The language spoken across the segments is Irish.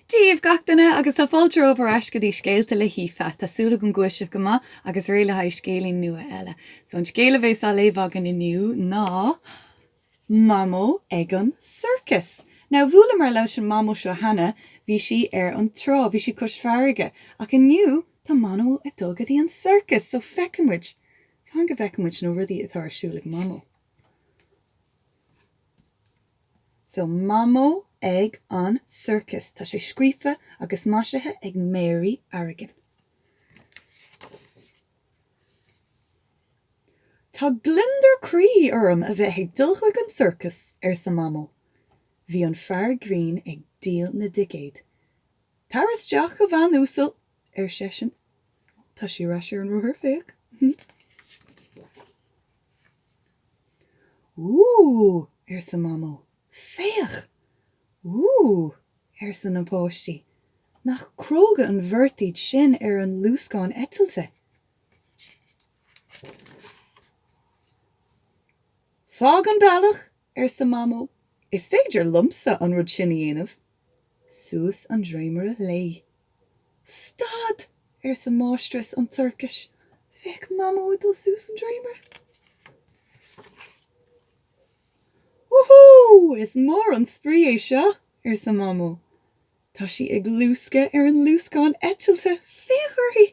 Dia daoibh gach duine agus tá fáilte romhaibh ar ais go dtí Scéalta le hAoife. Tá súil agam go bhfuil sibh go maith agus réidh le haghaidh scéilín nua eile. So an scéal a bhéas á léamh againn inniu ná Mamó ag an Sorcas. Now bhuaileamar leis an Mamó seo cheana, bhí sí ar an trá, bhí sí cois farraige, ach inniu tá Mamó ag dul go dtí an sorcas, so feicfidh muid, fan go bhfeicfidh muid na rudaí atá ar siúl ag Mamó. So, Mamó ag an Sorcas. Tá sé scríofa agus maisithe ag Mary Arrigan. Tá gliondar croí orm a bheith ag dul chuig an sorcas, arsa Mamó. Bhí an fear grinn ag díol na dticéad. Tar isteach, a bhean uasal, ar seisean. Tá sí ar ais ar an rothar, féach. Úúú! arsa Mamó. Féach! Úúú! arsa na páistí. Nach cróga an bheirt iad sin ar an luascán eitilte? Fág an bealach! arsa Mamó. Is féidir liomsa an rud sin a dhéanamh. Suas an dréimire léi. Stad! arsa máistreás an tsorcais. Féach Mamó ag dul suas an dréimire. Wúhú! Is mór an spraoi é seo! arsa Mamó. Tá sí ag luascadh ar an luascán eitilte, féach uirthi!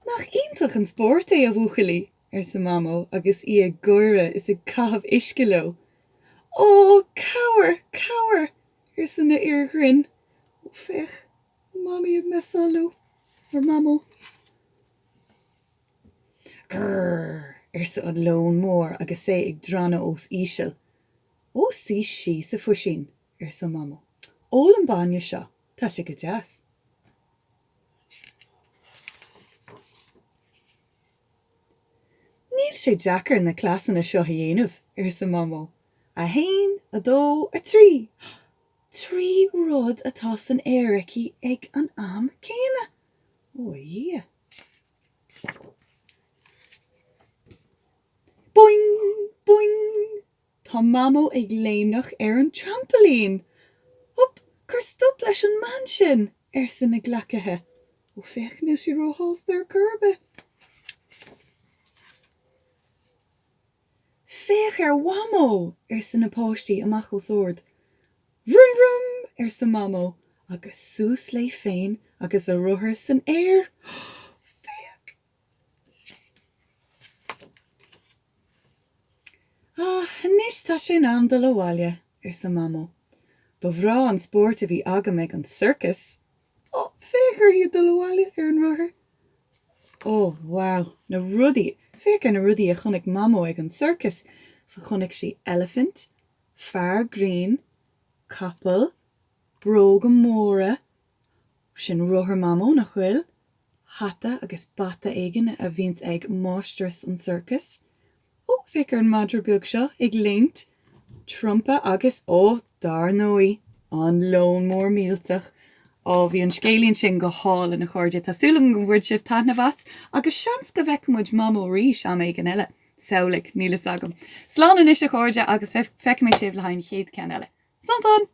Nach iontach an spórt é, a bhuachaillí? arsa Mamó agus í ag gáire is ag caitheamh uisce leo. Ó, cabhair! Cabhair! arsa na fir ghrinn. Ó, féach, Mamaí ag measáil leo, ar Mamó. Grrr! arsa an leon mór agus é ag drannadh os íseal. Ó, suigh síos, a phuisín, arsa Mamó. Ól an bainne seo, tá sé go deas. Níl sé deacair na cleasanna seo a dhéanamh, arsa Mamó. 1, 2, 3! 3 rud atá san aer aici ag an am céanna! Ó a Dhia! Boing! Boing! Tá Mamó ag léimneach ar an trampailín! Hup! Cuir stop leis an mbean sin! arsa na gleacaithe. Ó féach, níl sí róshásta ar chor ar bith. Féach ar Mhamó! arsa na páistí amach os ard. Vrum vrum! arsa Mamó agus suas léi féin agus a rothar san aer. Féach! Ah, anois tá sé in am dul abhaile, arsa Mamó. Ba bhreá an spórt a bhí agam ag an sorcas. Ó, féach uirthi ag dul abhaile ar an rothar. Ó, wow, na rudaí, féach ar na rudaí a chonaic Mamó ag an sorcas. So chonaic sí eilifint, fear grinn, capall, bróga móra, Sin rothar Mamó, nach bhfuil? Hata agus bata éigin a bhíonns ag máistreas an tsorcais. Ó, féach ar an madra beag seo ag léimt. Trumpa agus, ó, dar ndóigh, an leon mór millteach. Ó, bhí an scéilín sin go hálainn, a chairde. Tá súil agam go bhfuair sibh taitneamh as agus seans go bhfeicfidh muid Mamó arís am éigin eile. Samhlaigh, níl fhios agam. Slán anois, a chairde, agus feicfidh mé sibh le haghaidh an chéad cheann eile. Slán slán!